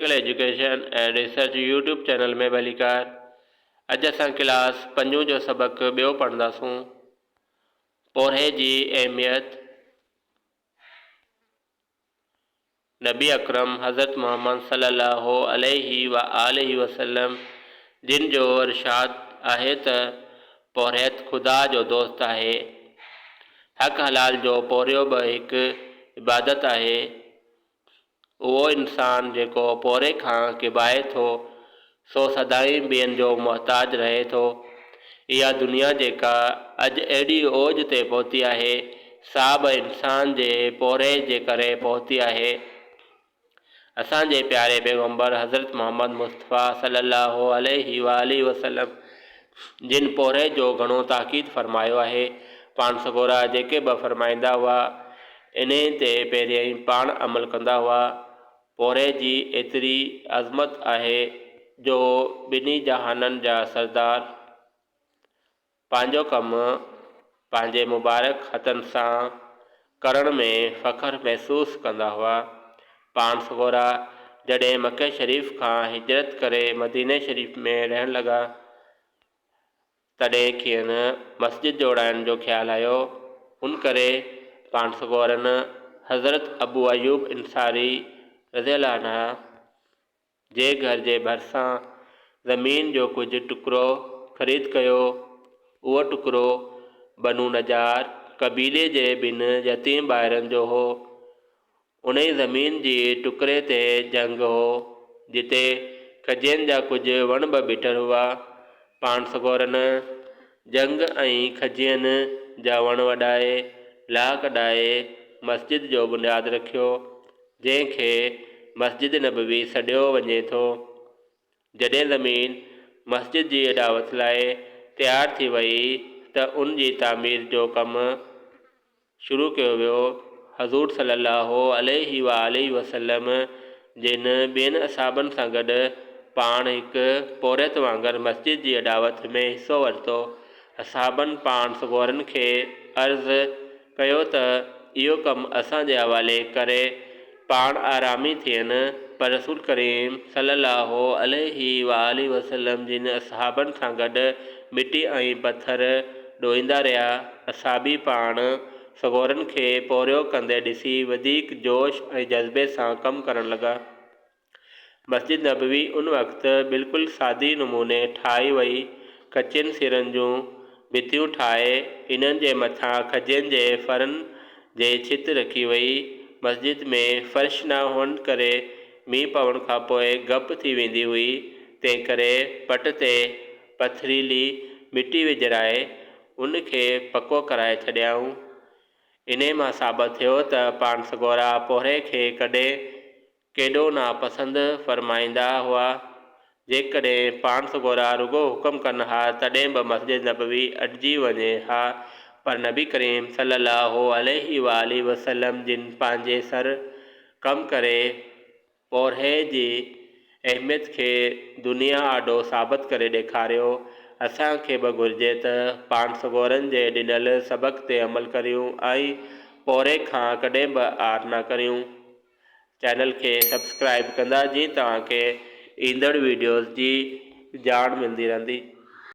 Technical education and research YouTube channel ۾ ڀليڪار. اڄ اسان ڪلاس پنجون جو سبق ٻيو پڙهنداسون. پورهئي جي اهميت. نبي اڪرم حضرت محمد صلي الله عليه وآله وسلم جن جو ارشاد آهي ته پورهيت خدا جو دوست آهي. حق حلال جو پورهيو به هڪ عبادت آهي. اهو انسان جيڪو پورهئي کان ڪيٻائي ٿو، سو سدائين ٻين جو محتاج رهي ٿو. اها دنيا جيڪا اڄ ايڏي اوج تي پهتي آهي، سا به انسان جي پورهئي جي ڪري پهتي آهي. اسان جي پياري پيغمبر حضرت محمد مصطفيٰ صلي الله عليه واٰله وسلم جن پورهئي جو گهڻو تاڪيد فرمايو آهي. پاڻ سڳورا جيڪي به فرمائيندا هئا، انهي تي پهريائين پاڻ عمل ڪندا هئا. پورهئي جي ايتري عظمت آهي جو ٻنهي جهانن جا سردار پنهنجو ڪم پنهنجي مبارڪ هٿن سان ڪرڻ ۾ فخر محسوس ڪندا هئا. پاڻ سڳورا جڏهن مڪي شريف کان هجرت ڪري مديني شريف ۾ رهڻ لڳا تڏهن کين مسجد جوڙائڻ جو خيال آيو. ان ڪري پاڻ سڳورن حضرت ابو ايوب انصاري رضي الله عنه جي گهر جي ڀرسان زمين جو ڪجهه ٽڪرو خريد ڪيو. اهو ٽڪرو بنو نجار قبيلي جي ٻن يتيم ڀائرن جو هو. انهيء زمين جي ٽڪري تي جهنگ هو، جتي کجين جا ڪجهه وڻ به بيٺل هئا. پاڻ سڳورن جهنگ ۽ کجين جا وڻ وڍائي، لاهه ڪڍائي، مسجد جو بنياد رکيو، جنهن کي مسجد نبوي سڏيو وڃي ٿو. جڏهن زمين مسجد جي اڏاوت لاء تيار ٿي ويئي ته ان جي تعمير جو ڪم شروع ڪيو ويو. حضور صلي الله عليه واٰله وسلم جن ٻين اصحابن سان گڏ پاڻ هڪ پورهيت وانگر مسجد جي اڏاوت ۾ حصو ورتو. اصحابن پاڻ سڳورن کي عرض ڪيو ته اهو ڪم اسان جي حوالي ڪري پاڻ آرامي ٿين، پر رسول ڪريم صلي الله عليه واٰله وسلم جن اصحابن سان گڏ مٽي ۽ پٿر ڏوئيندا رهيا. اصحابي پاڻ سڳورن کي پورهيو ڪندي ڏسي وڌيڪ جوش ۽ جذبي سان ڪم ڪرڻ لڳا. مسجد نبوي ان وقت بلڪل سادي نموني ٺاهي وئي. ڪچين سرن جون ڀتيون ٺاهي انهن جي مٿان کجين جي ڦرن جي ڇت رکي وئي. مسجد ۾ فرش نه هئڻ ڪري مينهن پوڻ کان پوء گپ ٿي ويندي هئي، تنهنڪري پٽ تي پٿريلي مٽي وجهرائي ان کي پڪو ڪرائي ڇڏيائون. انهي مان ثابت ٿيو ته پاڻ سڳورا پورهئي کي ڪڏهن ڪيڏو ناپسند فرمائيندا هئا. جيڪڏهن پاڻ سڳورا رڳو حڪم ڪن ها تڏهن به مسجد نبوي اڏجي وڃي ها پر نبي ڪريم صلي الله عليه واٰله وسلم جن پنهنجي سر ڪم ڪري پورهئي جي اهميت کي دنيا آڏو ثابت ڪري ڏيکاريو. اسان کي به گهرجي ته پاڻ سڳورن جي ڏنل سبق تي عمل ڪريون ۽ پورهئي کان ڪڏهن به عار نه ڪريون. چينل کي سبسڪرائب ڪندا جيئن توهان کي ايندڙ ويڊيوز جي ڄاڻ ملندي رهندي.